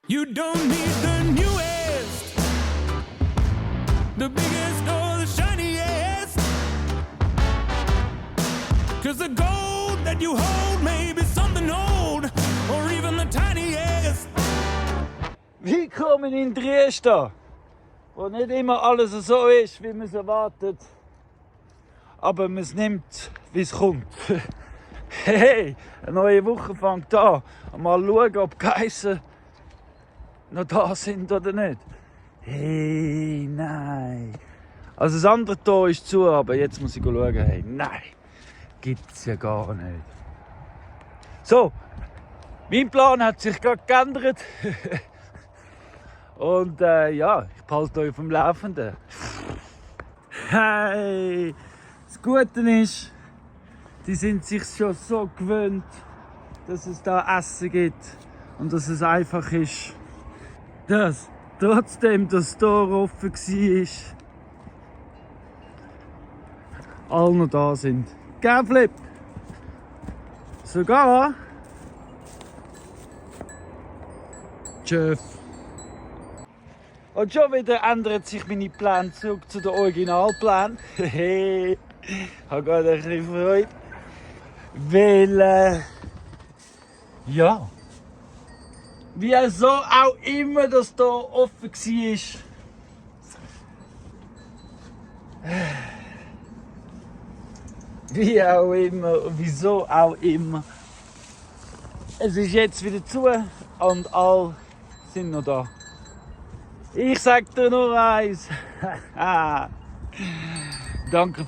You don't need the newest, the biggest or the shiniest, 'cause the gold that you hold may be something old or even the tiniest. Willkommen in Trieste, wo nicht immer alles so ist, wie man es erwartet, aber man es nimmt, wie es kommt. Hey, eine neue Woche fängt an. Mal schauen, ob die Geissen noch da sind oder nicht. Hey, nein. Also das andere Tor ist zu, aber jetzt muss ich schauen. Hey, nein, gibt's ja gar nicht. So, mein Plan hat sich gerade geändert. Und ja, ich behalte euch auf dem Laufenden. Hey, das Gute ist, die sind sich schon so gewöhnt, dass es da Essen gibt und dass es einfach ist, dass trotzdem das Tor offen war, alle noch da sind. Gell, Flip? Sogar Tschüss. Und schon wieder ändern sich meine Pläne zurück zu den Originalplänen. Hey, ich habe gerade ein bisschen Freude. Weil, ja, wie so auch immer das da offen war. Wie auch immer, wieso auch immer. Es ist jetzt wieder zu und alle sind noch da. Ich sag dir nur eins. Danke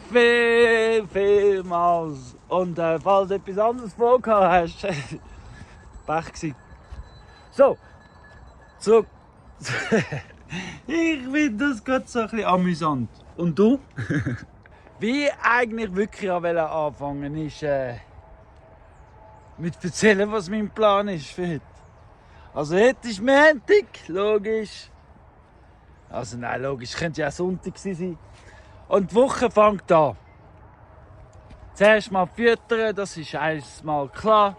vielmals. Und falls du etwas anderes vorgehabt hast, Pech gewesen. So, zurück. Ich finde das gerade so ein bisschen amüsant. Und du? Wie ich eigentlich wirklich anfangen ist, mit erzählen, was mein Plan ist für heute. Also heute ist Montag, logisch. Also nein, logisch, könnte ja auch Sonntag sein. Und die Woche fängt an. Zuerst mal füttern, das ist einmal klar.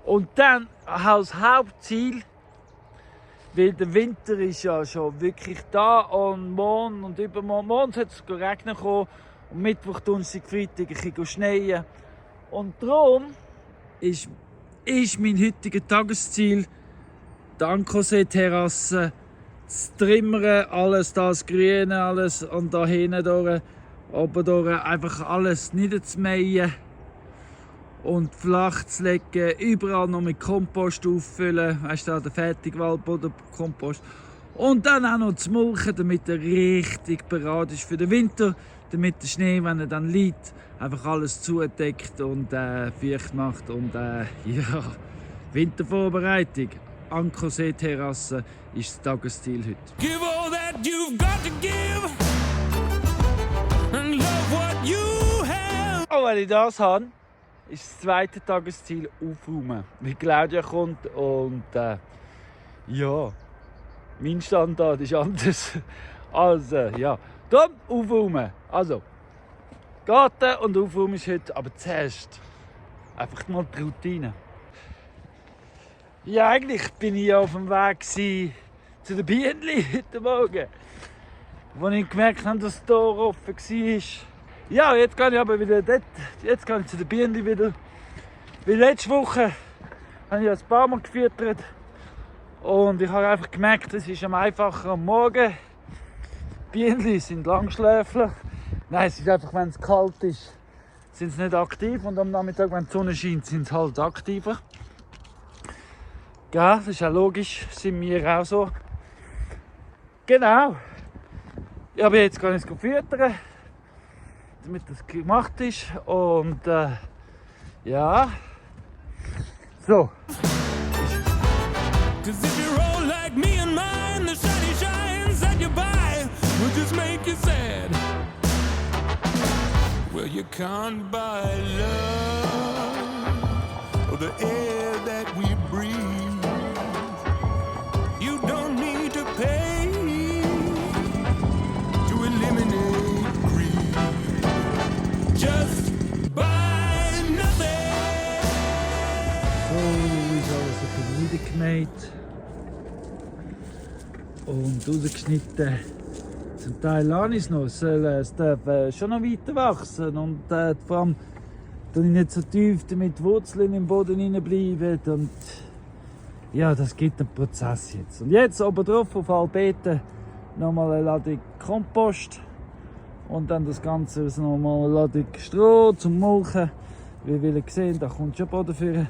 Und dann als Hauptziel, weil der Winter ist ja schon wirklich da und morgen und übermorgen, morgen soll es regnen kommen und Mittwoch, Donnerstag, Freitag ein bisschen schneien. Und darum ist mein heutiges Tagesziel die Ankersee-Terrasse zu trimmern, alles das Grüne, alles und da hinten durch, oben durch, einfach alles niederzumähen und flach zu legen, überall noch mit Kompost auffüllen, weißt du, der Fertigwaldboden Kompost. Und dann auch noch zu mulchen, damit er richtig bereit ist für den Winter, damit der Schnee, wenn er dann liegt, einfach alles zudeckt und feucht macht und ja, Wintervorbereitung. Ankersee-Terrasse ist das Tagesziel heute. Give all that you've got to give and love what you have. Oh, wenn ich das habe, ist das zweite Tagesziel aufräumen. Wie Claudia kommt und ja, mein Standard ist anders. Also ja, dann aufräumen. Also, Garten und aufräumen ist heute, aber zuerst einfach mal die Routine. Ja, eigentlich bin ich auf dem Weg zu den Bienen heute Morgen, wo ich gemerkt habe, dass das Tor offen war. Ja, jetzt gehe ich aber wieder dort. Jetzt gehe ich zu den Bienen wieder. Weil letzte Woche habe ich ein paar Mal gefüttert und ich habe einfach gemerkt, es ist am einfacher am Morgen. Die Bienen sind Langschläfler. Nein, es ist einfach, wenn es kalt ist, sind sie nicht aktiv und am Nachmittag, wenn die Sonne scheint, sind sie halt aktiver. Ja, das ist auch logisch, sind wir auch so. Genau. Ja, aber jetzt kann ich es füttern, damit das gemacht ist. Und ja. So. 'Cause if you roll like me and mine, the shiny shines that you buy will just make you sad. Well, you can't buy love or the air that we breathe. You don't need to pay to eliminate greed. Just buy nothing. So ist alles ein bisschen niedergemäht. und rausgeschnitten. Zum Teil lasse ich es noch. Es darf schon noch weiter wachsen. Und vor allem dass ich nicht so tief damit die Wurzeln im Boden hineinbleiben. Und ja, das gibt einen Prozess jetzt. Und jetzt oben drauf auf Albeeten nochmal eine Ladung Kompost. Und dann das Ganze nochmal eine Ladung Stroh zum Mulchen. Wie wir sehen, da kommt schon Boden für.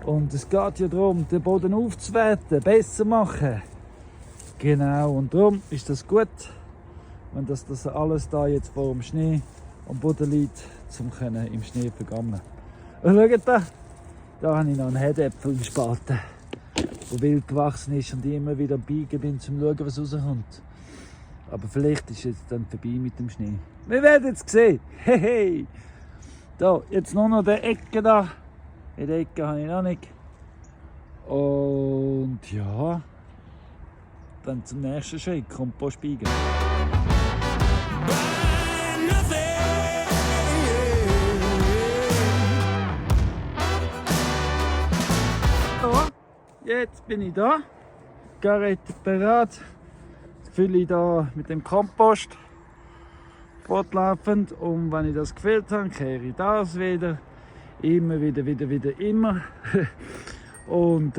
Und es geht ja darum, den Boden aufzuwerten, besser machen. Genau, und darum ist das gut, wenn das alles da jetzt vor dem Schnee am Boden liegt, um im Schnee vergammeln. Und schaut da habe ich noch einen Herdäpfel im Spaten, der wild gewachsen ist und ich immer wieder am Biegen bin, um zu schauen, was rauskommt. Aber vielleicht ist es jetzt dann vorbei mit dem Schnee. Wir werden es sehen. Hey. Da, jetzt nur noch die Ecke da. In der Ecke habe ich noch nicht. Und ja, dann zum nächsten Schritt, Kompost biegen. So, jetzt bin ich da. Garette bereit. Jetzt fülle ich da mit dem Kompost fortlaufend. Und wenn ich das gefüllt habe, kehre ich das wieder. Immer wieder, immer. Und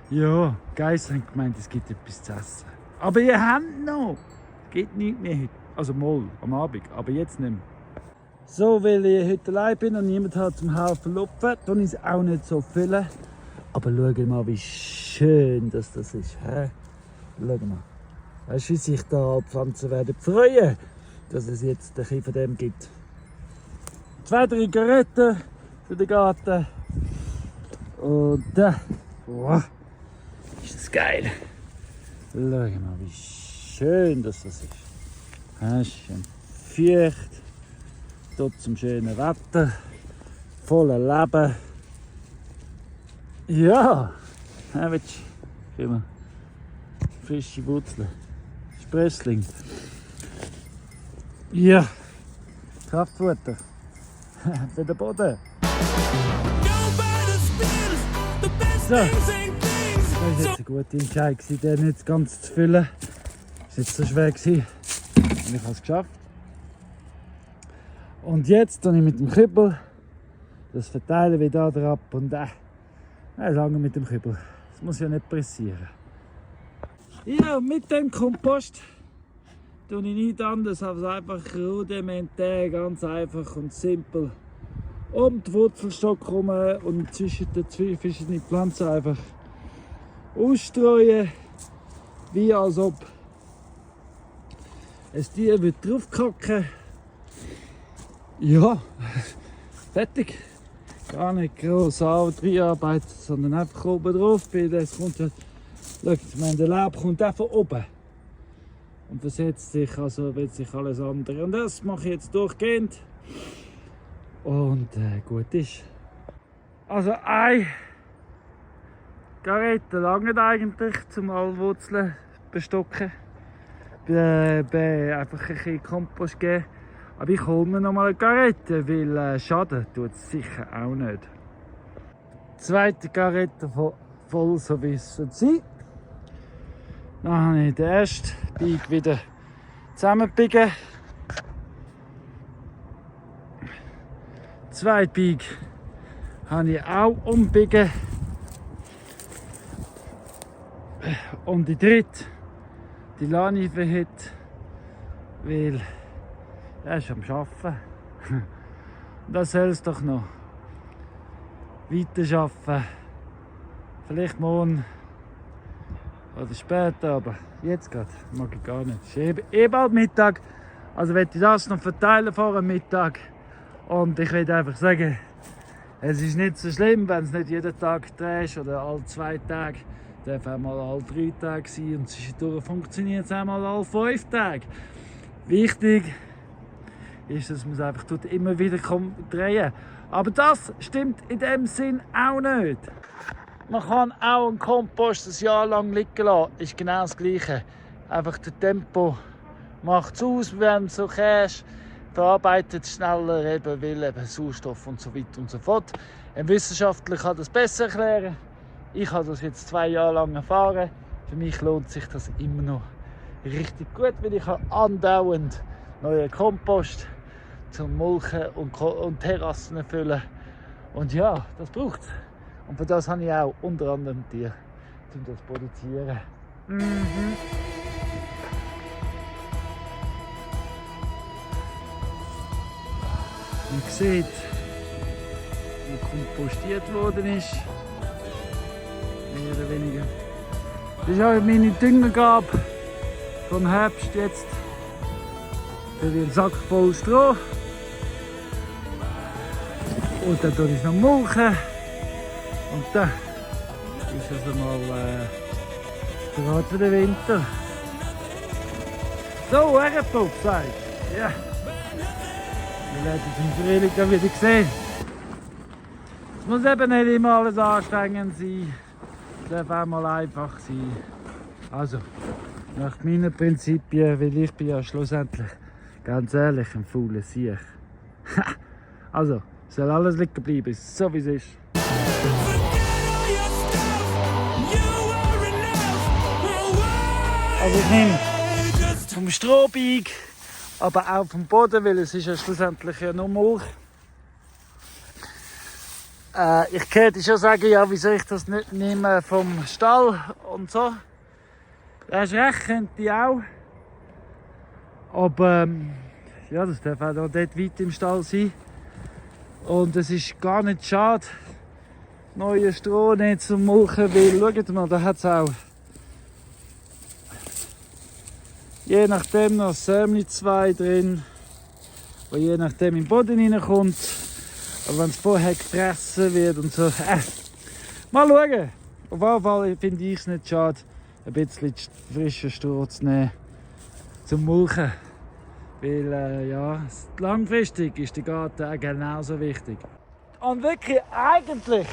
ja, Geiss haben gemeint, es gibt etwas zu essen. Aber ihr habt noch. Es gibt nichts mehr heute. Also mal am Abend, aber jetzt nicht mehr. So, weil ich heute allein bin und niemand hat zum Haufen lupfen, tue ich es auch nicht so füllen. Aber schau mal, wie schön das ist. He? Schau mal. Weißt du, wie sich da alle Pflanzen werden freuen, dass es jetzt ein bisschen von dem gibt. 2, 3 Garetten für den Garten. Und wow, ist das geil. Schau mal, wie schön das ist. Es ist schön feucht, dort zum schönen Wetter, voller Leben. Ja, schau mal, frische Wurzeln, Sprössling. Ja, Kraftfutter. Für den Boden. So, das war jetzt eine gute Entscheidung, den nicht ganz zu füllen. Das war jetzt so schwer und ich habe es geschafft. Und jetzt tue ich mit dem Kübel das verteilen wieder ab und lange mit dem Kübel. Das muss ja nicht pressieren. Ja, mit dem Kompost tue ich nichts anderes als einfach rudimentär, ganz einfach und simpel um den Wurzelstock herum und zwischen den zwei verschiedenen Pflanzen einfach ausstreuen, wie als ob ein Tier draufkacken. Ja, fertig. Gar nicht groß reinarbeiten, sondern einfach oben drauf bilden. Es kommt ja, der Laub kommt auch von oben und versetzt sich, also wird sich alles andere. Und das mache ich jetzt durchgehend. Und gut ist. Also eine Garette langt eigentlich, um alle Wurzeln zu bestocken. Einfach ein bisschen Kompost geben. Aber ich hole mir noch mal eine Garette, weil schaden tut es sicher auch nicht. Die zweite Garette voll, so wie es sein soll. Dann habe ich den ersten Beig wieder zusammenbiegen. Die zweite Beig habe ich auch umbiegen. Und die dritte, die lasse ich für heute, weil er ist am Arbeiten. Und das soll es doch noch weiter arbeiten. Vielleicht morgen oder später, aber jetzt gerade mag ich gar nicht. Es ist bald Mittag, also werde ich das noch verteilen vor dem Mittag. Und ich will einfach sagen, es ist nicht so schlimm, wenn es nicht jeden Tag drehst oder alle 2 Tage. Es darf einmal alle 3 Tage sein und zwischendurch funktioniert es einmal alle 5 Tage. Wichtig ist, dass man es einfach immer wieder drehen kann. Aber das stimmt in dem Sinn auch nicht. Man kann auch einen Kompost ein Jahr lang liegen lassen. Ist genau das Gleiche. Einfach das Tempo macht es aus, wenn so Käse verarbeitet schneller, eben, weil eben Sauerstoff und so weiter und so fort. Ein Wissenschaftler kann das besser erklären. Ich habe das jetzt 2 Jahre lang erfahren. Für mich lohnt sich das immer noch richtig gut, weil ich habe andauernd neuen Kompost zum Mulchen und Terrassen füllen. Und ja, das braucht es. Und für das habe ich auch unter anderem Tiere, um das zu produzieren. Man sieht, wo kompostiert worden ist. Mehr oder weniger. Das ist auch meine Düngergabe vom Herbst jetzt. Da wird ein Sack voll Stroh. Und dann tue ich noch mulchen. Und dann ist also mal bereit für den Winter. So, Ehrenpup sagt. Ja. Wir werden es im Frühling dann wieder sehen. Es muss eben nicht immer alles anstrengend sein. Es darf auch mal einfach sein. Also, nach meinen Prinzipien, weil ich bin ja schlussendlich, ganz ehrlich, ein fauler Sieg. Also, soll alles liegen bleiben, so wie es ist. Also ich nehme vom Strohbeig, aber auch vom Boden, weil es ist ja schlussendlich ja nur Mulch. Ich könnte schon sagen, ja, wieso ich das nicht nehme vom Stall und so. Du hast recht, könnte ich auch. Aber ja, das darf auch noch dort weit im Stall sein. Und es ist gar nicht schade, neue Stroh nicht zum Mulchen, weil schaut mal, da hat es auch je nachdem noch Sämli 2 drin, wo je nachdem im Boden reinkommt. Aber wenn es vorher gefressen wird und so. Mal schauen. Auf jeden Fall finde ich es nicht schade, ein bisschen frischen Stroh zu nehmen zum Mulchen. Weil ja, langfristig ist der Garten auch genauso wichtig. Und wirklich, eigentlich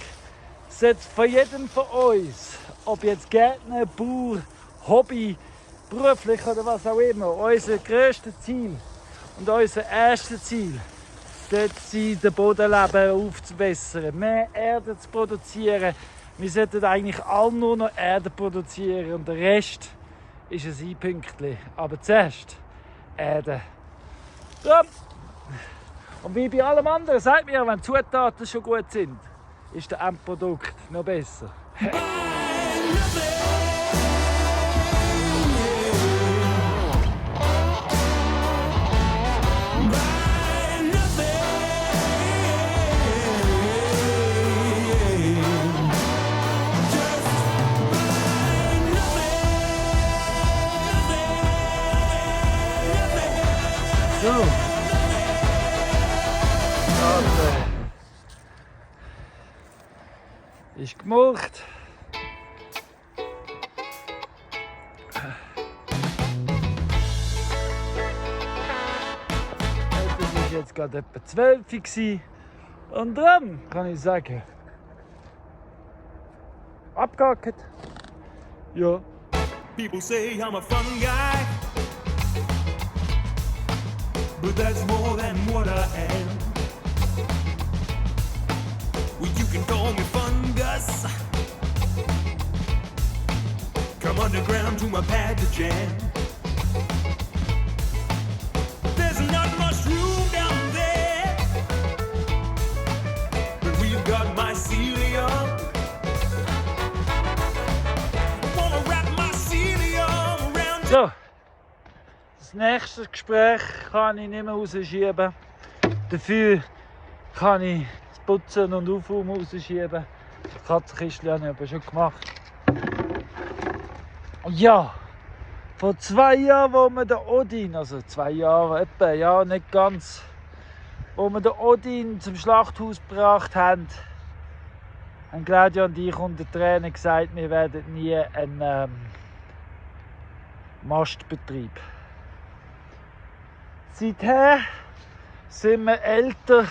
sollte von jedem von uns, ob jetzt Gärtner, Bauer, Hobby, beruflich oder was auch immer, unser grösstes Ziel und unser erstes Ziel sollte sein, den Bodenleben aufzubessern, mehr Erde zu produzieren. Wir sollten eigentlich alle nur noch Erde produzieren und der Rest ist ein Einpünktchen. Aber zuerst Erde. Ja. Und wie bei allem anderen, sagt mir, wenn die Zutaten schon gut sind, ist das Endprodukt noch besser. So. Ist gemulcht. Das war jetzt gerade etwa 12 Uhr. Und dann kann ich sagen, abgehakt. Ja. People say I'm a fun guy, but that's more than what I am. Well, you can call me fungus. Come underground to my pad to jam. There's not much room down there, but we've got mycelium. Wanna wrap mycelium around. So, das nächste Gespräch kann ich nicht mehr rausschieben. Dafür kann ich das Putzen und Aufräumen rausschieben. Das Katzenkistchen habe ich aber schon gemacht. Ja, vor 2 Jahren, wo wir den Odin, also 2 Jahre etwa, ja nicht ganz, wo wir den Odin zum Schlachthaus gebracht haben Claudia und ich unter Tränen gesagt, wir werden nie einen Mastbetrieb. Seither sind wir älter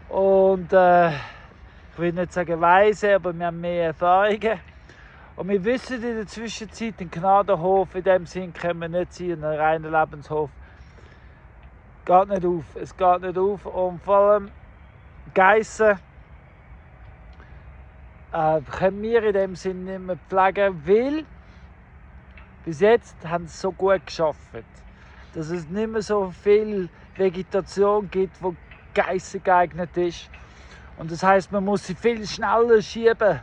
und ich will nicht sagen weise, aber wir haben mehr Erfahrungen. Und wir wissen in der Zwischenzeit, ein Gnadenhof in dem Sinn können wir nicht sein, ein reiner Lebenshof. Geht nicht auf, es geht nicht auf. Und vor allem Geissen können wir in dem Sinn nicht mehr pflegen, weil bis jetzt haben sie so gut geschafft, dass es nicht mehr so viel Vegetation gibt, wo Geissen geeignet ist. Und das heisst, man muss sie viel schneller schieben.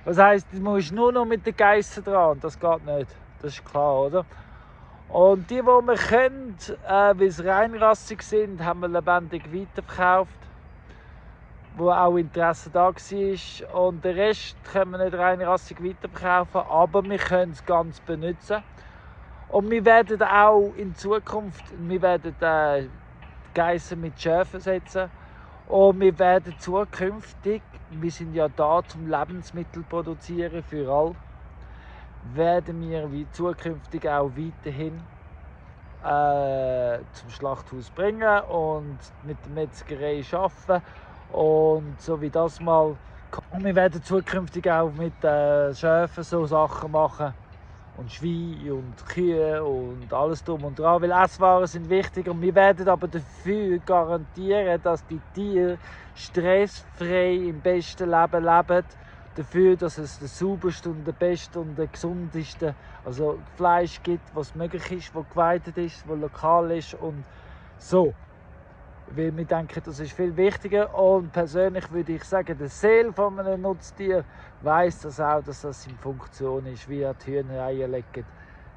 Das heisst, man ist nur noch mit den Geissen dran. Das geht nicht. Das ist klar, oder? Und die wir können, weil sie reinrassig sind, haben wir lebendig weiterverkauft. Wo auch Interesse da war. Und den Rest können wir nicht reinrassig weiterverkaufen, aber wir können es ganz benutzen. Und wir werden auch in Zukunft Geissen mit Schäfen setzen. Und wir werden zukünftig, wir sind ja da zum Lebensmittel produzieren für alle, werden wir wie zukünftig auch weiterhin zum Schlachthaus bringen und mit der Metzgerei arbeiten. Und so wie das mal. Und wir werden zukünftig auch mit Schäfen so Sachen machen. Und Schweine und Kühe und alles drum und dran. Weil Esswaren sind wichtig. Und wir werden aber dafür garantieren, dass die Tiere stressfrei im besten Leben leben. Dafür, dass es das sauberste und das beste und das gesundeste Fleisch gibt, was möglich ist, was geweidet ist, was lokal ist und so. Weil wir denken, das ist viel wichtiger. Und persönlich würde ich sagen, der Seele von einem Nutztier weiss das auch, dass das in Funktion ist, wie die Hühner Eier legen.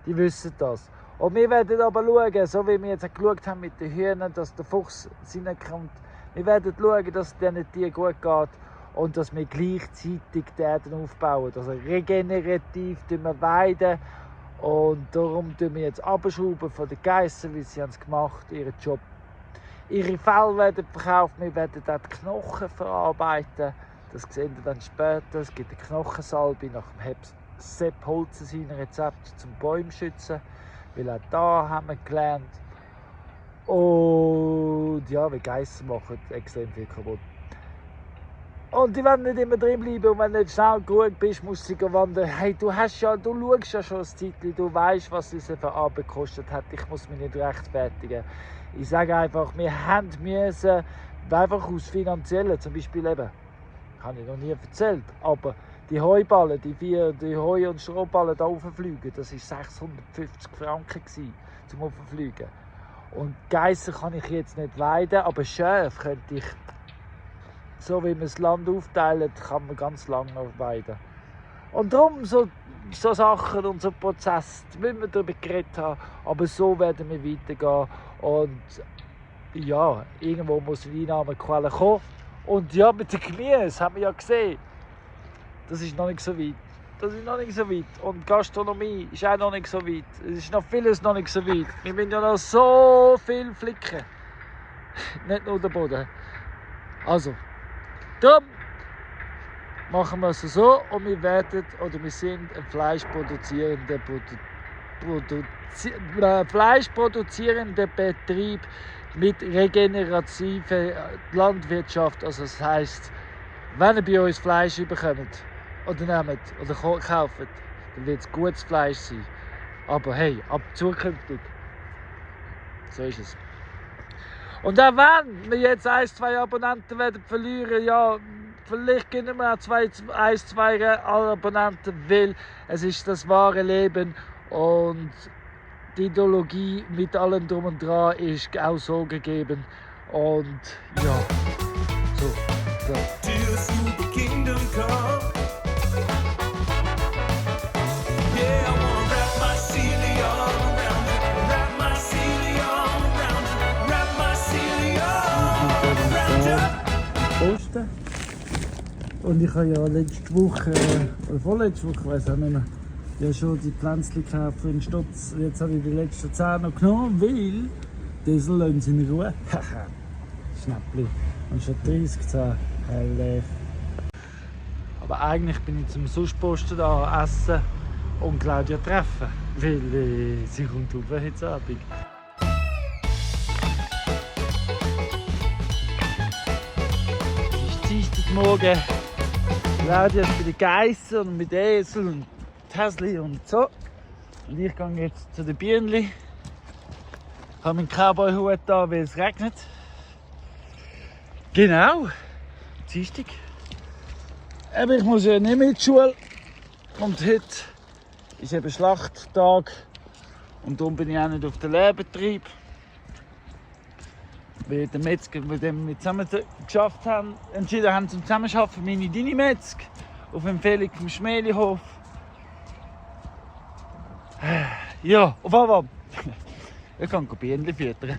Die wissen das. Und wir werden aber schauen, so wie wir jetzt geschaut haben mit den Hühnern, dass der Fuchs reinkommt. Wir werden schauen, dass es diesen Tieren gut geht und dass wir gleichzeitig die Erde aufbauen. Also regenerativ weiden. Und darum tun wir jetzt abschrauben von den Geissen, weil sie haben es gemacht, ihren Job. Ihre Felle werden verkauft, wir werden dort die Knochen verarbeiten. Das sehen wir dann später. Es gibt eine Knochensalbe nach dem Sepp Holzer sein Rezept zum Bäume schützen. Weil auch da haben wir gelernt. Und ja, wie Geissen machen extrem viel kaputt. Und die werden nicht immer drin bleiben. Und wenn du nicht schnell genug bist, musst du wandern. Hey, du schaust ja schon ein Zeitchen, du weißt, was diese Arbeit gekostet hat. Ich muss mich nicht rechtfertigen. Ich sage einfach, wir müssen einfach aus finanziellen, zum Beispiel eben, habe ich noch nie erzählt, aber die Heuballen, die Heu- und Strohballen da rauffliegen, das war 650 Franken zum Rauffliegen. Und Geissen kann ich jetzt nicht weiden, aber Schäfe könnte ich, so wie man das Land aufteilt, kann man ganz lange noch weiden. Und darum so Sachen und so Prozesse, müssen wir darüber geredet haben, aber so werden wir weitergehen. Und ja, irgendwo muss eine Einnahmequelle kommen. Und ja, mit dem Gemüse haben wir ja gesehen, das ist noch nicht so weit. Das ist noch nicht so weit. Und Gastronomie ist auch noch nicht so weit. Es ist noch vieles noch nicht so weit. Wir müssen ja noch so viel flicken. Nicht nur den Boden. Also, darum machen wir es so und wir sind ein fleischproduzierender Betrieb mit regenerativer Landwirtschaft. Also das heisst, wenn ihr bei uns Fleisch bekommt oder nehmt oder kauft, dann wird es gutes Fleisch sein. Aber hey, ab zukünftig. So ist es. Und auch wenn wir jetzt 1-2 Abonnenten werden verlieren, ja, vielleicht können wir auch 1-2 Abonnenten, weil es ist das wahre Leben und die Ideologie mit allem drum und dran ist auch so gegeben. Und ja, so. Till the super kingdom come. Yeah, I wanna wrap my Celia around it. Wrap my Celia around it. Wrap my Celia around it. Posten. Und ich habe ja letzte Woche, oder vorletzte Woche, ich weiß auch nicht mehr, ja schon die Pflänzchen gekauft für den Stutz. Jetzt habe ich die letzten 10 noch genommen, weil diese lassen sie in Ruhe. Haha, Schnäppli. Und schon 30 10. Herrlich. Aber eigentlich bin ich zum Sustposten da essen und Claudia treffen, weil sie kommt auf heute Abend. Es ist Dienstagmorgen. Claudia ist bei den Geissen und mit Esel und Häsli und so. Und ich gehe jetzt zu den Bienenli. Ich habe meinen Cowboy-Hut an, weil es regnet. Genau. Dienstag. Aber ich muss ja nicht mit in die Schule. Und heute ist eben Schlachttag und darum bin ich auch nicht auf den Lehrbetrieb. Weil der Metzger, mit dem wir zusammen geschafft haben, entschieden haben zum Zusammenarbeiten, meine Dini Metzg, auf Empfehlung vom Schmelihof. Ja, auf einmal. Ich kann Bienen füttern. Der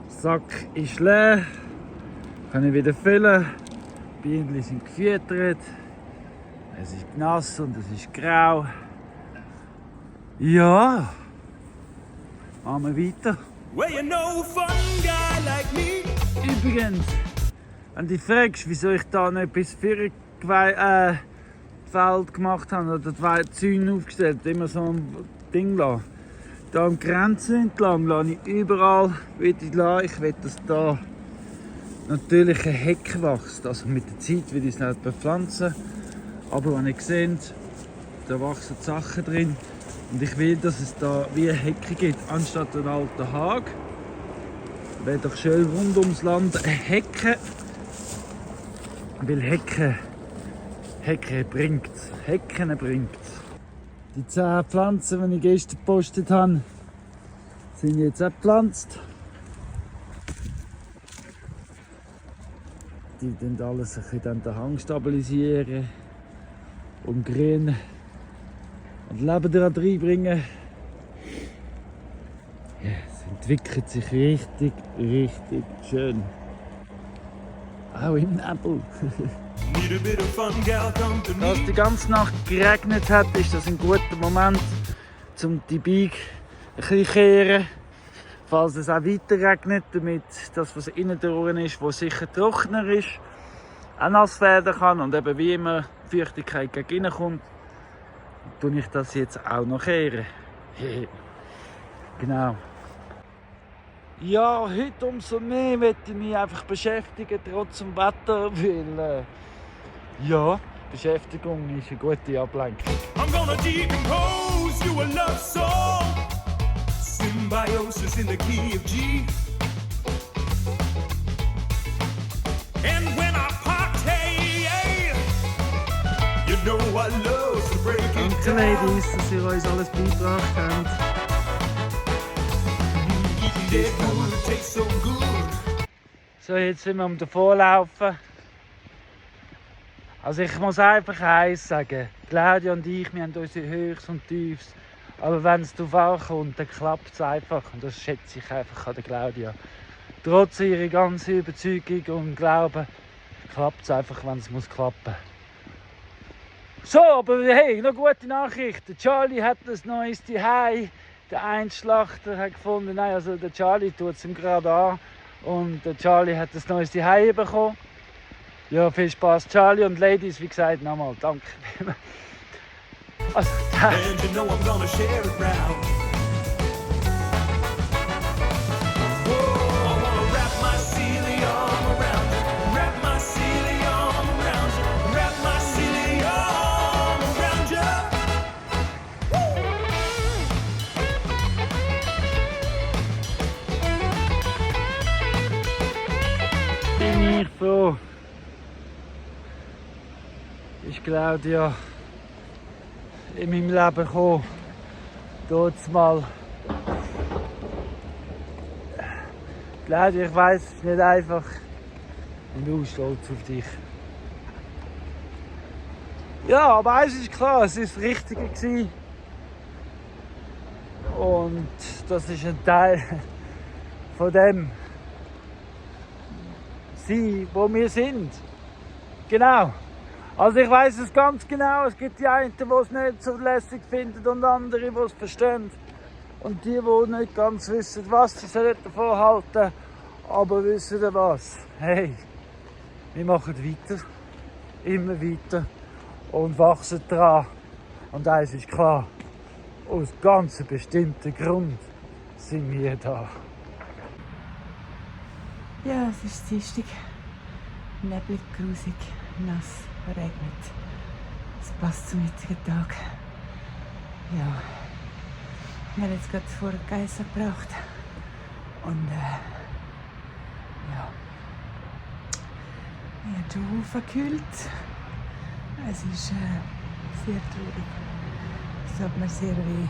Sack ist leer. Kann ich wieder füllen. Die Bienen sind gefüttert. Es ist nass und es ist grau. Ja. Machen wir weiter. Well, you're no fun guy like me. Übrigens, wenn du dich fragst, wieso ich da noch etwas für Feld gemacht habe oder zwei Zäune aufgestellt, immer so ein Ding lassen. Da am Grenzen entlang lasse ich überall wieder. Ich will, dass da natürlich ein Heck wächst. Also mit der Zeit will ich es nicht bepflanzen. Aber wenn ihr seht, da wachsen Sachen drin. Und ich will, dass es da wie eine Hecke gibt, anstatt einen alten Hag. Wäre doch schön rund ums Land eine Hecke. Weil Hecke bringt's. Hecken bringt's. Die 10 Pflanzen, die ich gestern gepostet habe, sind jetzt auch gepflanzt. Die dann alles ein bisschen den Hang stabilisieren und grün und Leben daran reinbringen. Ja, es entwickelt sich richtig schön. Auch im Nebel. Need a bit of fun, gal, come to Da es me. die ganze Nacht geregnet hat, ist das ein guter Moment, um die Beige ein bisschen zu kehren. Falls es auch weiter regnet, damit das, was innen drin ist, wo sicher trockener ist, auch nass werden kann und eben wie immer Feuchtigkeit gegen innen kommt, tue ich das jetzt auch noch kehren. Genau. Ja, heute umso mehr möchte ich mich einfach beschäftigen, trotz dem Wetter, weil ja, Beschäftigung ist eine gute Ablenkung. I'm gonna decompose you a love song. Symbiosis in the key of G. And when I party, you know I love to break it Danke, down. Ladies, dass ihr uns alles beigebracht habt. Eating dead wood tastes so good. So, jetzt sind wir am Davonlaufen. Also ich muss einfach eins sagen. Claudia und ich, wir haben unsere Höchst und Tiefs. Aber wenn es darauf ankommt, dann klappt es einfach. Und das schätze ich einfach an der Claudia. Trotz ihrer ganzen Überzeugung und Glauben klappt es einfach, wenn es muss klappen. So, aber hey, noch gute Nachrichten. Charlie hat ein neues Zuhause. Der Einschlachter hat gefunden, nein, also der Charlie tut es ihm gerade an. Und der Charlie hat ein neues Zuhause bekommen. Ja, viel Spaß, Charlie und Ladies, wie gesagt, nochmal danke. Also, And you know I'm gonna share it round. Whoa, I wanna wrap my silly arm around you. Wrap my silly arm around you. Wrap my silly arm around you. bin ich froh. Ist Claudia in meinem Leben gekommen. Dort mal. Claudia, ich weiss, es ist nicht einfach. Ich bin auch stolz auf dich. Ja, aber eins ist klar, es war das Richtige gewesen. Und das ist ein Teil von dem sein, wo wir sind. Genau. Also ich weiss es ganz genau, es gibt die einen, die es nicht so lässig finden und andere, die es verstehen. Und die nicht ganz wissen, was sie davon halten, aber wissen was. Hey, wir machen weiter, immer weiter und wachsen dran. Und eins ist klar, aus ganz bestimmten Grund sind wir da. Ja, es ist Dienstag. Neblig, grusig, nass, regnet. Es passt zum heutigen Tag. Ja, wir haben jetzt gerade vor Geissen gebracht. Und ja, ich habe schon verkühlt. Es ist Sehr traurig. Es tut mir sehr weh.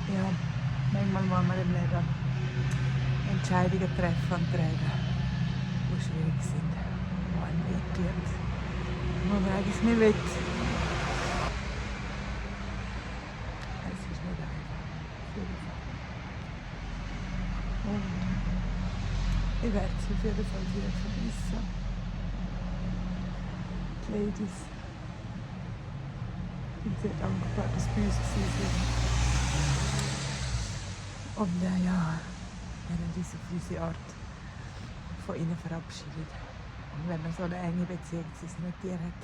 Ja, manchmal muss man im Leben Entscheidungen treffen und tragen, die schwierig sind, die einem wehtun, wo man eigentlich nicht will. Es ist nicht einfach. Und ich werde es auf jeden Fall sehr vermissen. Die Ladies. Ich bin sehr dankbar, dass wir bei uns waren. Und ja, wir haben uns auf unsere Art von ihnen verabschiedet. Und wenn man so eine enge Beziehung zu seinen Tieren hat,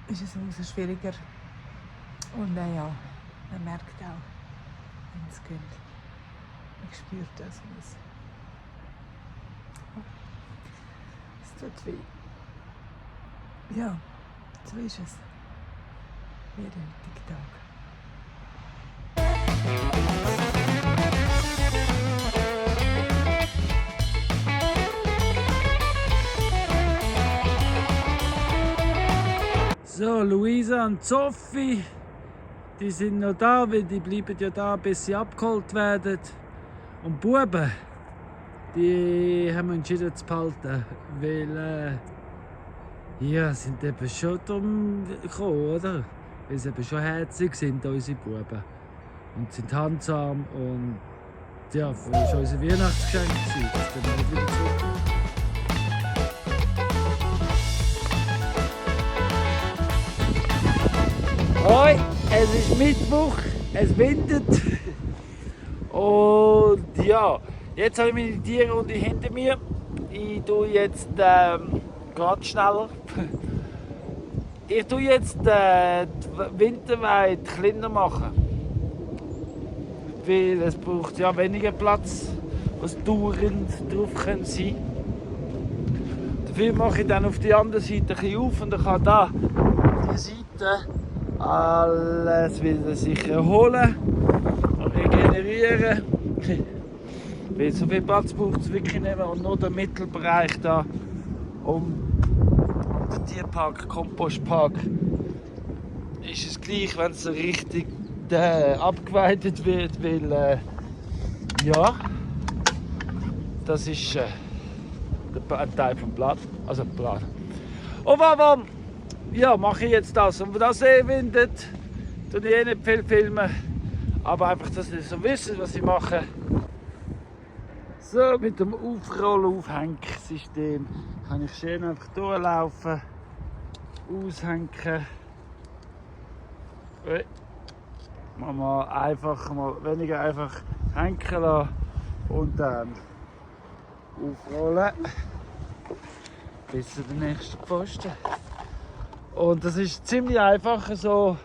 ist es umso schwieriger. Und ja, man merkt auch, wenn es geht. Man spürt das. Es tut weh. Ja, so ist es. Jeden heutigen Tag. So, Luisa und Sophie, die sind noch da, weil die bleiben ja da, bis sie abgeholt werden. Und die Buben, die haben wir entschieden zu behalten, weil ja, sind eben schon drum gekommen, oder? Weil sie eben schon herzig sind, unsere Buben. Und sind handsam und ja, das war unser Weihnachtsgeschenk, das können wir nicht wieder zurück. Hoi, es ist Mittwoch, es windet und ja, jetzt habe ich meine Tierrunde hinter mir. Ich tue jetzt gerade schneller. Ich tue jetzt die Winterweide kleiner machen, weil es braucht ja weniger Platz, was dauernd drauf sein können. Dafür mache ich dann auf die andere Seite ein bisschen auf und dann kann da die Seite alles wieder sich erholen und regenerieren. Weil so viel Platz braucht es wirklich nicht mehr. Und nur der Mittelbereich da um den Tierpark, Kompostpark, ist es gleich, wenn es richtig abgeweitet wird, weil ja, das ist ein Teil vom Plan. Also Plan. Und warum? Ja, mache ich jetzt das. Und wenn das windet, tue ich nicht viel filmen. Aber einfach, dass ihr so wisst, was ich mache. So, mit dem Aufroll-Aufhängsystem kann ich schön einfach durchlaufen, aushängen. Mal einfach, mal weniger einfach hängen lassen und dann aufrollen bis zu den nächsten Pfosten. Und das ist ziemlich einfach so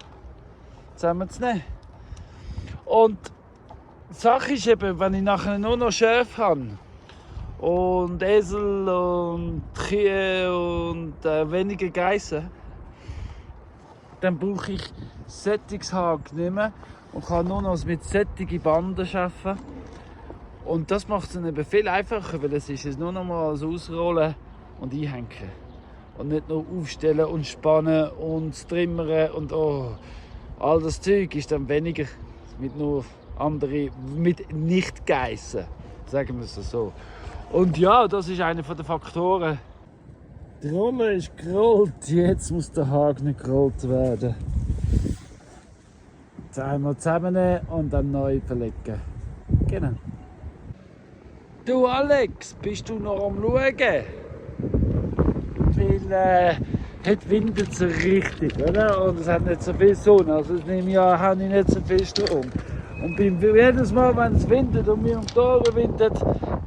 zusammenzunehmen. Und die Sache ist eben, wenn ich nachher nur noch Schafe habe und Esel und Kühe und weniger Geissen, dann brauche ich Sättigungshaken nicht mehr und kann nur noch mit sättigen Banden arbeiten. Und das macht es dann eben viel einfacher, weil es ist jetzt nur noch mal das Ausrollen und Einhängen. Und nicht nur aufstellen und spannen und trimmern und all das Zeug ist dann weniger mit nur andere, mit nicht Geissen, sagen wir es so. Und ja, das ist einer der Faktoren. Die Rolle ist gerollt, jetzt muss der Haken nicht gerollt werden. Jetzt einmal zusammennehmen und dann neu verlegen. Genau. Du Alex, bist du noch am Schauen? Weil heute windet es richtig, oder? Und es hat nicht so viel Sonne, also in dem Jahr habe ich nicht so viel Strom. Und jedes Mal, wenn es windet und mir um die Ohren windet,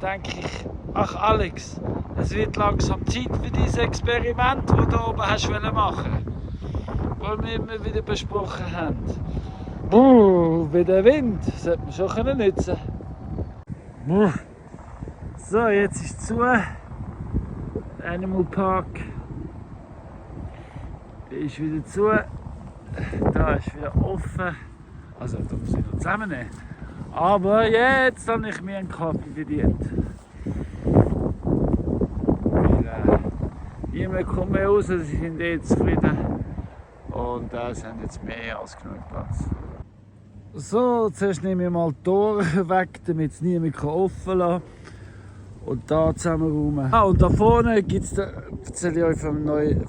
denke ich, ach Alex, es wird langsam Zeit für dieses Experiment, das du oben hast machen wollen, was wir immer wieder besprochen haben. Wie der Wind, das sollte man schon nutzen können. So, jetzt ist es zu. Animal Park ist wieder zu. Da ist wieder offen. Also, da muss ich noch zusammennehmen. Aber jetzt habe ich mir einen Kaffee verdient. Weil, ich niemand kommt mehr raus, sie sind jetzt zufrieden. Und sie haben jetzt mehr als genug Platz. So, zuerst nehme ich mal die Tore weg, damit es niemand offen lassen kann. Und da zusammenräumen. Und da vorne gibt es, erzähle ich euch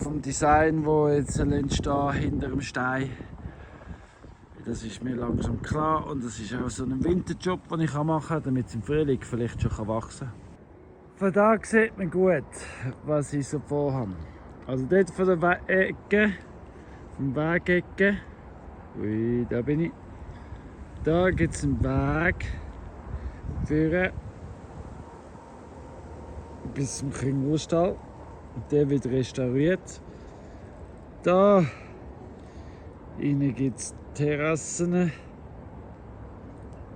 vom Design, das jetzt entstehen hinter dem Stein. Das ist mir langsam klar und das ist auch so ein Winterjob, den ich machen kann, damit es im Frühling vielleicht schon wachsen kann. Von da sieht man gut, was ich so vorhabe. Also dort von der Ecke, vom Wegecke, ui, da bin ich. Da gibt es einen Weg für bis zum Kängurustall. Und der wird restauriert. Da innen gibt es Terrassen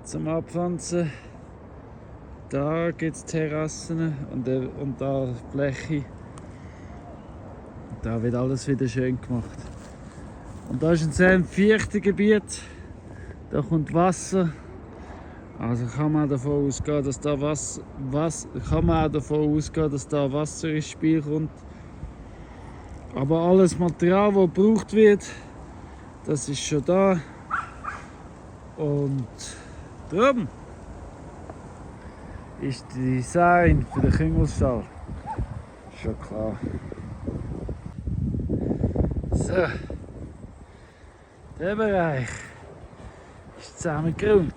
zum Abpflanzen. Da gibt es Terrassen und da Fläche. Da wird alles wieder schön gemacht. Und da ist ein sehr feuchtes Gebiet. Da kommt Wasser. Also kann man davon ausgehen, dass da Wasser ins Spiel kommt. Aber alles Material, das gebraucht wird, das ist schon da. Und darum ist das Design für den Kängurustall schon klar. So, der Bereich ist zusammengeräumt.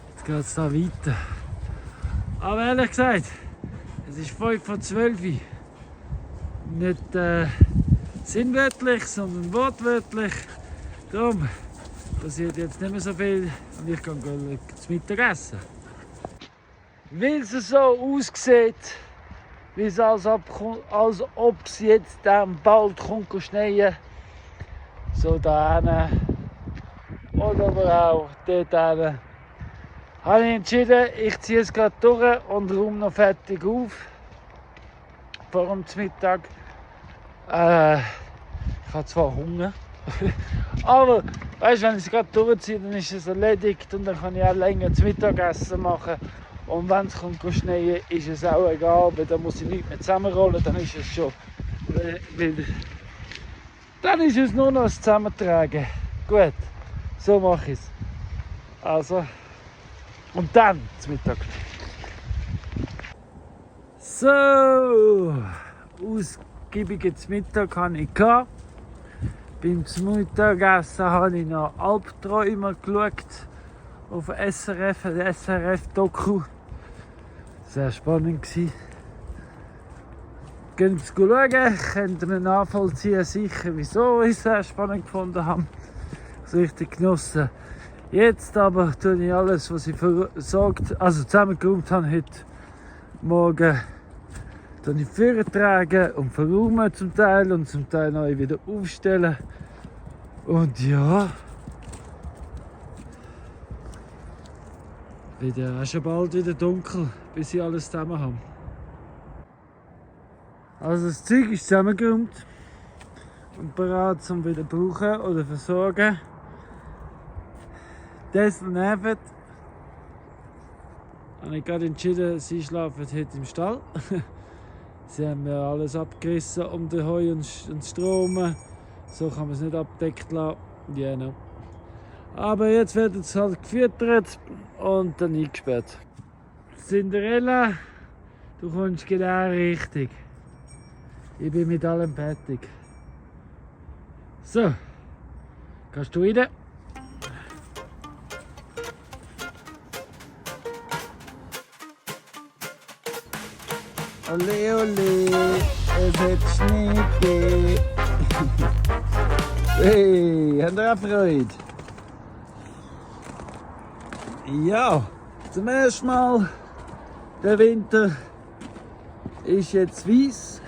Jetzt geht es da weiter. Aber ehrlich gesagt, es ist 11:55. Nicht sinnwörtlich, sondern wortwörtlich. Darum passiert jetzt nicht mehr so viel und ich kann zu Mittag essen. Weil es so aussieht, wie es als ob es jetzt bald kommt schneien. So da hinten. Oder aber auch dort hinten. Habe ich entschieden, ich ziehe es gerade durch und räume noch fertig auf. Vor dem Mittag. Ich habe zwar Hunger, aber weißt, wenn ich es gerade durchziehe, dann ist es erledigt und dann kann ich auch länger das Mittagessen machen. Und wenn es kommt schneien, ist es auch egal, weil dann muss ich nicht mehr zusammenrollen, dann ist es schon. Dann ist es nur noch das Zusammentragen. Gut, so mache ich es. Also, und dann zum Mittag. So, ausgiebigen Mittag hatte ich. Beim Mittagessen habe ich noch Albträume geschaut auf SRF, ein SRF-Doku. Sehr spannend war. Gehen Sie schauen, könnt ihr nachvollziehen, sicher, wieso ich es sehr spannend gefunden habe. Das richtig genossen. Jetzt aber tue ich alles, was ich versorgt, also zusammengeräumt habe heute Morgen, dann ich vortragen und verräumen zum Teil und zum Teil neu wieder aufstellen. Und ja, wird ja auch schon bald wieder dunkel, bis ich alles zusammen habe. Also das Zeug ist zusammengeräumt und bereit zum wieder brauchen oder versorgen. Das nervt. Habe ich gerade entschieden, sie schlafen heute im Stall. Sie haben mir alles abgerissen um den Heu und Strom. So kann man es nicht abdeckt lassen. Genau. Aber jetzt wird es halt gefüttert und dann eingesperrt. Cinderella, du kommst genau richtig. Ich bin mit allem fertig. So, kannst du rein? Ole ole, es hat Schnee gegeben. Hey, habt ihr auch Freude? Ja, zum ersten Mal der Winter ist jetzt weiss.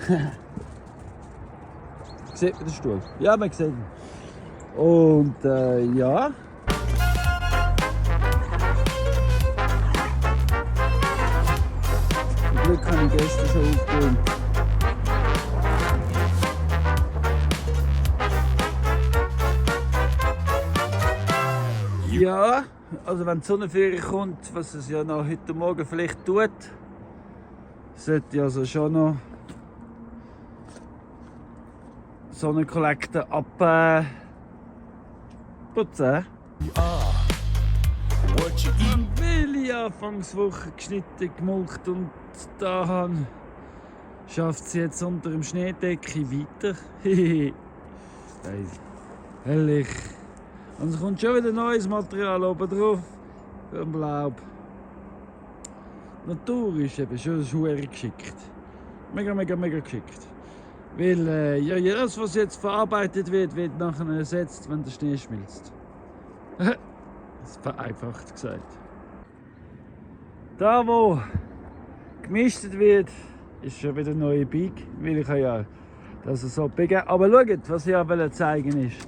Sieht man den Stuhl? Ja, man sieht ihn. Und ja. Zum Glück habe ich gestern schon aufgeräumt. Ja, also wenn die Sonnenferie kommt, was es ja noch heute Morgen vielleicht tut, sollte ich also schon noch Sonnenkollektor putzen. What you eat, Weil ich Anfangswoche geschnitten, gemulcht und da habe, schafft sie jetzt unter dem Schneedecke weiter. Hehehe. Herrlich. Und es kommt schon wieder neues Material oben drauf. Vom Laub. Die Natur ist eben schon sehr geschickt. Mega geschickt. Weil ja, das, was jetzt verarbeitet wird nachher ersetzt, wenn der Schnee schmilzt. Das ist vereinfacht gesagt. Da, wo gemischt wird, ist schon wieder ein neuer Bike, weil ich ja das so biegen. Aber schaut, was ich ja zeigen ist.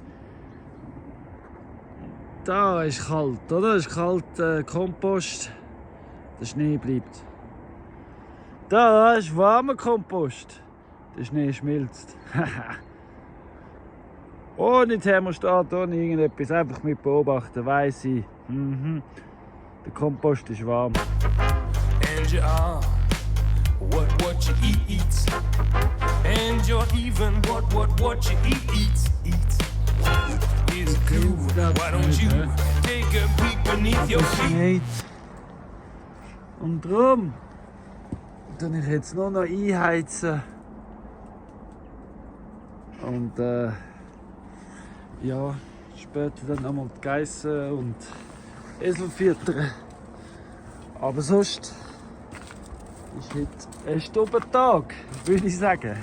Da ist kalt, oder? Das ist kalt Kompost. Der Schnee bleibt. Da ist warmer Kompost. Der Schnee schmilzt. Ohne Thermostat, ohne irgendetwas, einfach mit beobachten, weiss ich. Der Kompost ist warm. and you are what you eat eats, and you're even what you eats. Is glue. Why don't you take a peek beneath your feet? Schneit. Und darum tue ich jetzt nur noch einheizen. Und ja, später dann nochmal die Geissen und Esel füttern. Aber sonst ist heute ein Stubentag, würde ich sagen.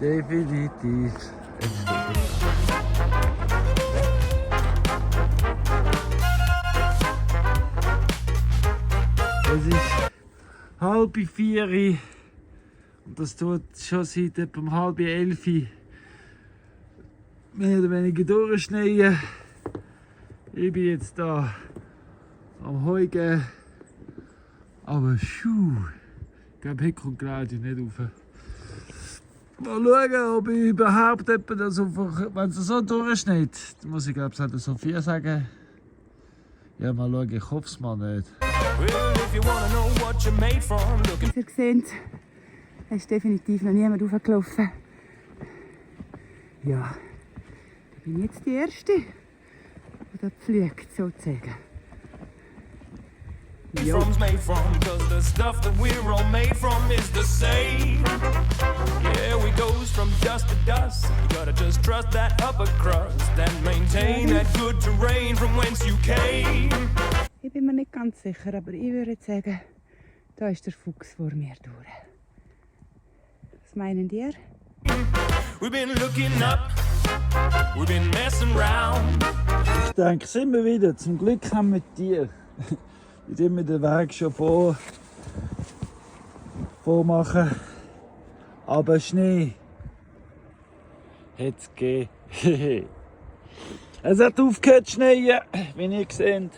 Definitiv ein Stubentag. Es ist 3:30 und das tut schon seit etwa 10:30 mehr oder weniger durchschneien. Ich bin jetzt da am Heugen, aber ich glaube, heute kommt Claudia nicht rauf. Mal schauen, ob ich überhaupt etwas, wenn es so durchschneit, dann muss ich glaube ich Sophia sagen. Ja, mal schauen, ich hoffe es mal nicht. Well, if you wanna know what you're made from, look at Wie ihr seht, es ist definitiv noch niemand raufgelaufen. Ja, ich bin jetzt die Erste, die da fliegt, sozusagen. from's made from, cause the stuff that we're all made from is the same. Yeah, we goes from dust to dust. You gotta just trust that upper crust and maintain that good terrain from whence you came. Ich bin mir nicht ganz sicher, aber ich würde sagen, da ist der Fuchs vor mir durch. Was meinen ihr? We've been looking up, we've been messing round. Ich denke, sind wir wieder. Zum Glück haben wir Tiere. Die immer den Weg schon vormachen. Aber Schnee hat es gegeben. Es hat aufgehört zu schneien, wie ihr seht.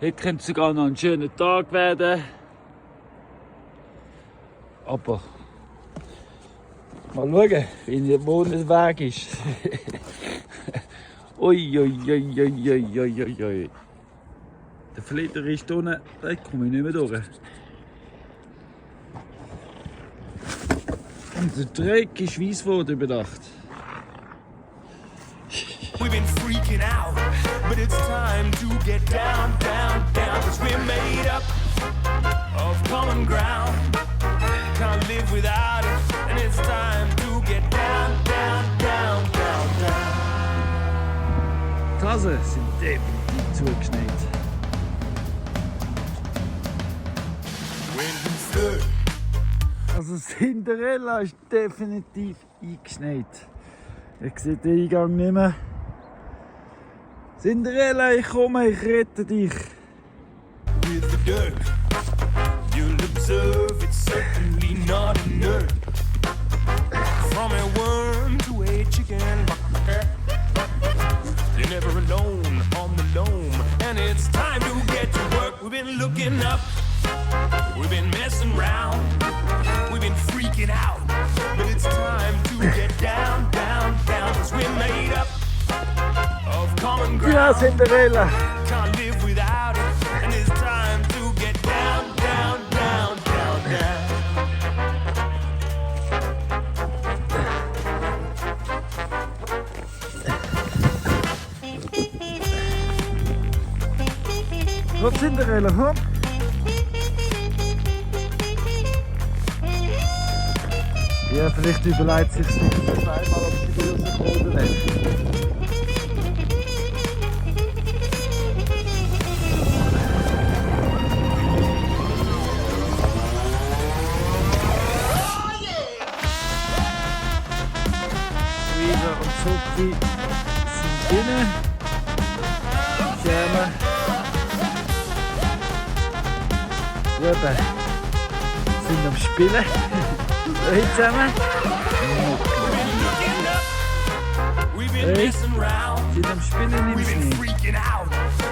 Heute könnte es sogar noch ein schöner Tag werden. Aber mal schauen, wo der Weg ist. Ui. Der Flitter ist unten, da komme ich nicht mehr durch. Und der Dreck ist Weisswort überdacht. We've been freaking out, but it's time to get down. Cause we're made up of common ground. Can't live without it, and it's time to get down. Die Hasen sind definitiv zugeschneit. When you flirt, Also Cinderella ist definitiv eingeschneit. Ich sehe den Eingang nicht mehr. Cinderella, ich komme, ich rette dich. with the dirt, you'll observe it's certainly not inert. From a worm to a chicken, you're never alone on the loam, and it's time to get to work. We've been looking up, we've been messing round, we've been freaking out, but it's time to get down. Cause we're made up of common Ja, ground. Cinderella. Can't live without it, and it's time to get down. Gut, Cinderella, hopp. Ja, vielleicht überlegt sich nicht zweimal, ob sie wieder rauskommt oder nicht. Luisa und Sophie sind drinnen. Schäme. Buben sind am Spielen. Hey zusammen. We've been messing around. Sind am Spielen im We've been Schnee. freaking out.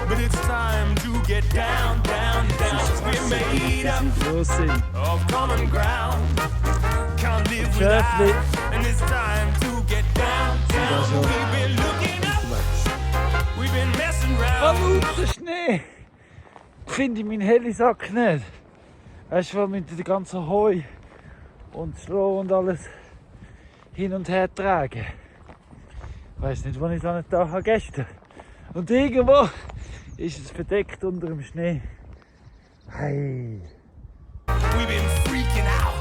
But it's time to get down, down, down. 'Cause we're made up Sie groß sind. of common ground. Can't live Schäfli. without. And it's time to get down, down. We've been looking up. We've been messing around. Hallo, der Schnee! Finde ich meinen Helisack nicht. Weißt du, mit dem ganzen Heu und Stroh und alles hin und her tragen. Ich weiss nicht, wo ich es an den Tag habe gestern. Und irgendwo ist es verdeckt unter dem Schnee. Hey. We've been freaking out.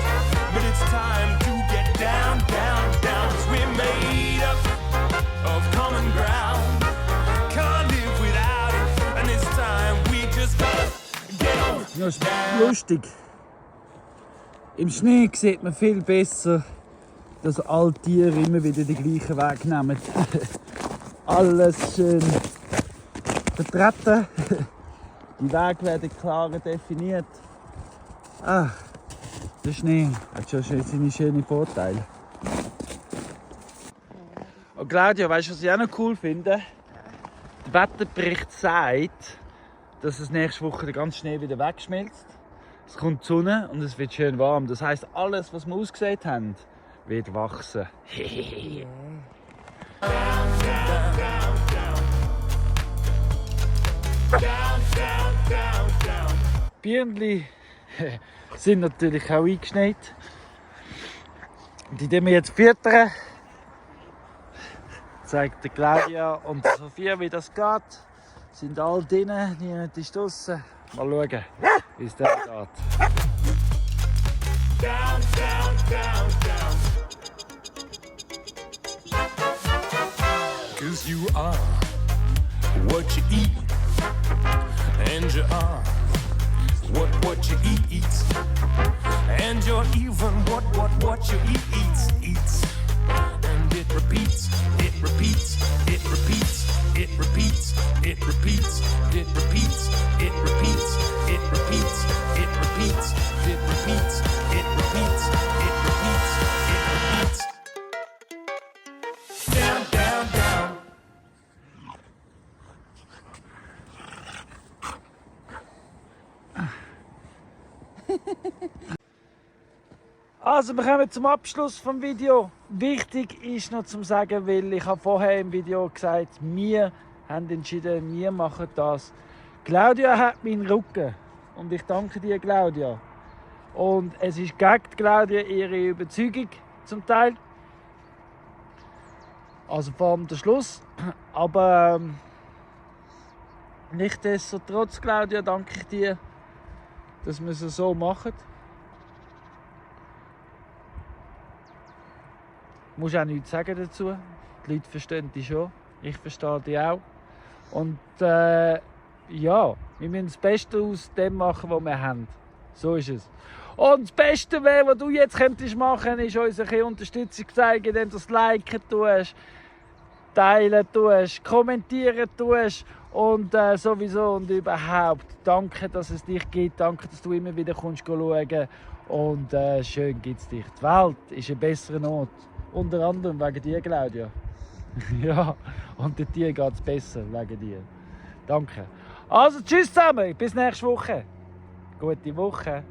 But it's time to get down, down, down. 'Cause we're made up of common ground. Can't live without it. And it's time we just gotta get on. Das ist lustig. Im Schnee sieht man viel besser, dass alle Tiere immer wieder den gleichen Weg nehmen. Alles schön vertreten. Die Wege werden klarer definiert. Ah, der Schnee hat schon seine schönen Vorteile. Und Claudia, weißt du, was ich auch noch cool finde? Der Wetterbericht sagt, dass es nächste Woche der ganze Schnee wieder wegschmilzt. Es kommt die Sonne und es wird schön warm. Das heisst, alles, was wir ausgesät haben, wird wachsen. Birnli sind natürlich auch eingeschneit. Die wir jetzt füttern. Zeigt der Claudia und der Sophia, wie das geht. Sind alle drinnen, niemand ist draussen. Mal schauen, wie es dann geht. Down, down, down, down. 'Cause you are what you eat. And you are what you eat. And you're even what you eats. And it repeats, it repeats, it repeats, it repeats, it repeats, it repeats, it repeats, it repeats, it repeats, it repeats, it repeats, it repeats, it repeats. Down, down, down. Also, wir kommen zum Abschluss des Video. Wichtig ist noch zu sagen, weil ich habe vorher im Video gesagt, wir haben entschieden, wir machen das. Claudia hat meinen Rücken und ich danke dir, Claudia. Und es ist gegen Claudia ihre Überzeugung zum Teil. Also vor allem der Schluss. Aber nichtsdestotrotz, Claudia, danke ich dir, dass wir es so machen. Du musst auch nichts sagen dazu. Die Leute verstehen dich schon. Ich verstehe dich auch. Und ja, wir müssen das Beste aus dem machen, was wir haben. So ist es. Und das Beste, was du jetzt könntest machen, ist uns ein bisschen Unterstützung zeigen, indem du das Liken tust, teilen tust, kommentieren tust und sowieso und überhaupt. Danke, dass es dich gibt. Danke, dass du immer wieder kommst schauen. Und schön gibt es dich. Die Welt ist ein besserer Ort. Unter anderem wegen dir, Claudia. Ja, und den Tieren geht es besser wegen dir. Danke. Also, tschüss zusammen, bis nächste Woche. Gute Woche.